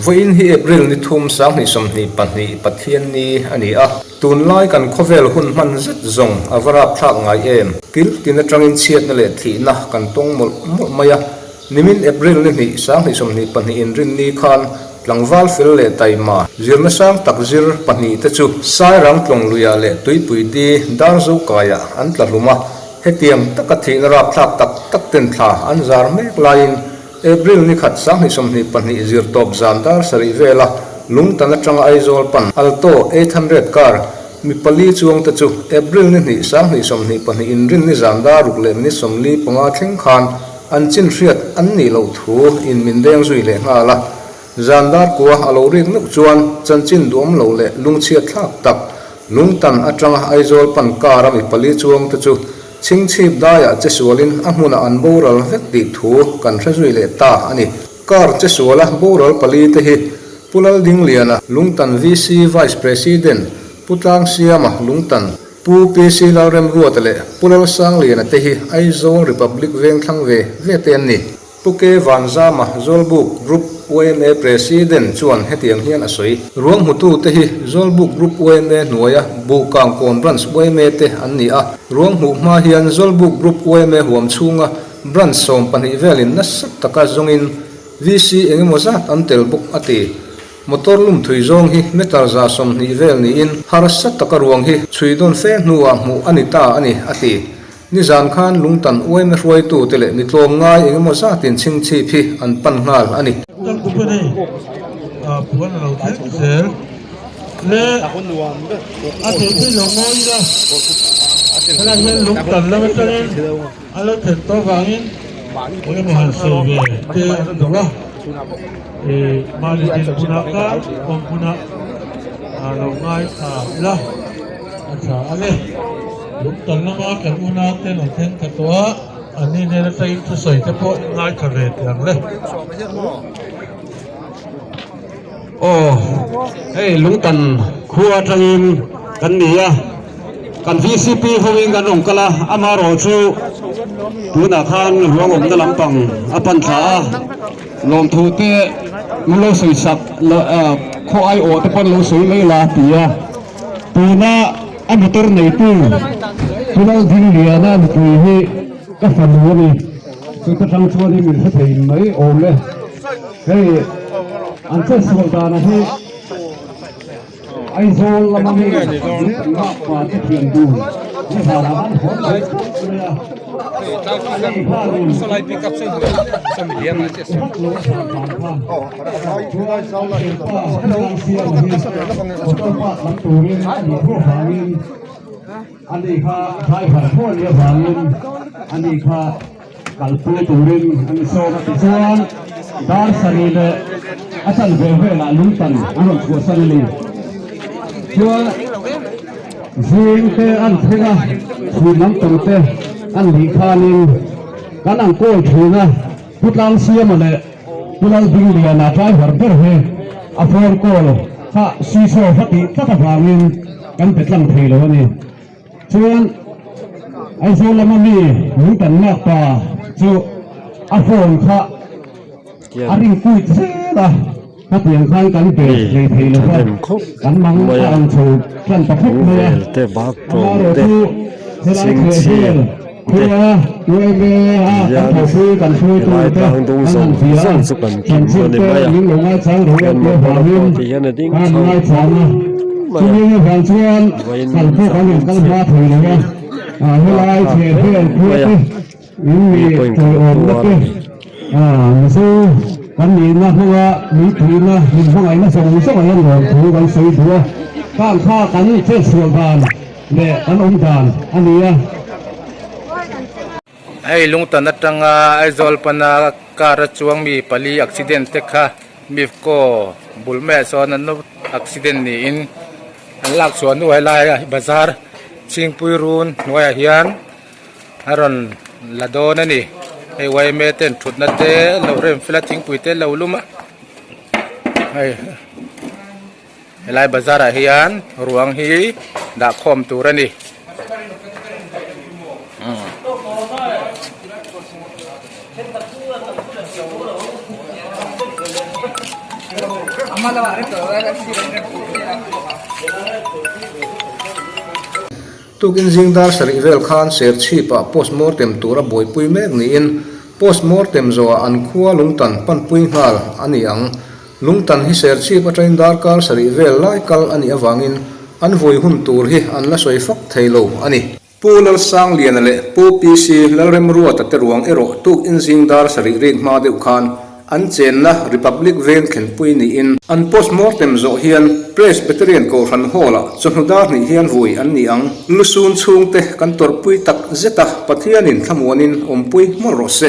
Vawiin hi April ni thum 2022 Pathianni a ni a, tunlai kan khawvel hun hman zet zawng a va rapthlak ngai em? Kil tin atangin chhiatna leh thihna kan tawng mawlh mawlh mai a, nimin April ni hnih 2022 inrinni khan tlangval fel leh taima zirna sang tak zir pahnih te chu Sairang tlawng luiah leh Tuipui di Darzo kaiah an tla hlum a, hetiang taka thihna rapthlak tak tak ten thla an zar mek laiin April ni khat 2022 zir tawp zan dar sarih vela Lungtan atanga Aizawl pan Alto 800 car mi pali chuang te chu April ni hnih 2022 inrin ni zan dar ruk leh minute 45 thleng khan an chin hriat an nih loh thu in min deng zui leh nghal a. Zan dar kua a lo rik meuh chuan chanchin duhawm lo leh lungchhiat thlak tak Lungtan atanga Aizawl pan car a mi pali chuang te chu Chhingchhip daiah che sualin a hmunah an boral vek tih thu kan hre zui leh ta a ni. Car che suala boral pali te hi Pu Laldingliana, Lungtan VC Vice President, Pu Tlangsiama, Lungtan, Pu PC Lalremruata leh Pu Lalsangliana te hi Aizawl Republic Vengthlang ve ve te an ni. Pu K. Vanzama, Zawlbuk Group yma President chuan hetiang hian a sawi. Ruang hmutu te hi Zawlbuk Group yma hnuaia Buhkang Kawn Branch yma te an ni a. Ruang hmuh hma hian Zawlbuk Group yma huam chhunga Branch 12 velin nasa taka zawngin VC engemaw zat an tel bawk a ti. Motor lum thui zawng hi meter 120 vel niin harsa taka ruang hi chhui dawn fe hnuah hmuh a ni ta a ni, a ti. Nizan khan lungtan uaime hruaitu te leh mi tlawm ngai eng emaw zatin chhingchhip hi an pan nghal a ni. Kan company ah puan a lo thleng zel le a thei thei lo ngawi ila helai hian lungtan lam atangin a lo thlen tawh vangin eng emaw han sawi ve te an duh a ih mahni dinhmunah khan awm hmunah a lo ngaithla ila a tha a ni. Lungtan lama kan unaute lo thleng ta tawh a, an ni nen atangin thusawi te pawh i ngaithla ve teh ang le. Aw, hei Lungtan khua atangin kan ni a, kan vcp hoin kan rawn kal a, amaherawh chu tunah khan ruang awmna lampang a pan thla a, lawmthu te min lo sawi sak khaw aiawh te pawh an lo sawi mai la ti a, tuna. A motor neitu Pu Laldingliana nupui hi ka fanu a ni. Chuta tang chuanin min hre thei mai awm e. Hei an chetsual dana hi Aizawl lama mi min kan lak pa te thian dun ni vanah an hawn mai tlat mai a. Ani khanin vak lo a hran dan kha chuan an thianpa Pu Tlangsiama hi motor park lam turin a nih thu avangin ani kha driver pawh a nih avangin ani kha kalpui turin an sawm a tichuan dar sarih leh a chanve velah lungtan an rawn chhuahsan a ni chuan zing te an thleng a chhun lampang te an lih khanin kan ang kawl thin a Pu Tlangsiama leh Pu Laldingliana driver ber hi a phone call kha switch off a tih tlat avangin kan pe tlang thei lo a ni. Chuan Aizawl lama mi min kan lak pa chu a phone kha a ring kuit zel a, khatiang khan kan be hlei thei lo va, kan mang a ang chho tlan ta khawp mai a. Amaherawhchu helai theh vel khua uaime a kan thawhpui kan hruaitute kan han bia a, chanchin te min lo ngaichang ro a tih avangin kan ngaichang a. Chumi avang chuan kal pawh kan rawn kal hma thei lo a, helai theh vel khua te in mi tawiawmna te Mizo kan nihna hmanga min puihna min hmangaihna zawng zawng a hian lawmthu kan sawi duh a, khang kha kan chetsual dan leh kan awm dan a ni a. Hei Lungtan atanga Aizawl pana car a chuang mi pali accident te kha Mifco bul maiah sawn an accident niin an lak chhuah hnuah helai bazar Chhingpui run hnuaiah hian a rawn la dawn a ni hei yma ten thutna te lo rem fel a thingpui te lo lum a hei helai bazar ah hian ruang hi dah khawm tur a ni. Tukin zing dar sarih vel khan Serchhip-ah postmortem tura buaipui mek niin postmortem zawhah an khua lungtan panpui nghal a ni ang. Lungtan hi Serchhip atangin darkar sarih vel lai kal a nih avangin an vui hun tur hi an la sawi fak thei lo a ni. Pu Lalsangliana leh Pu PC Lalremruata te ruang erawh tukin zing dar sarih rik hma deuh khan an chenna Republic veng thlenpui niin an postmortem zawh hian Presbyterian Kohhran Hall-ah chawhnu dar hnih hian vui an ni ang. Lusun chhungte kan tawrhpui tak zet a, Pathianin thlamuanin awmpui hmawlh rawh se.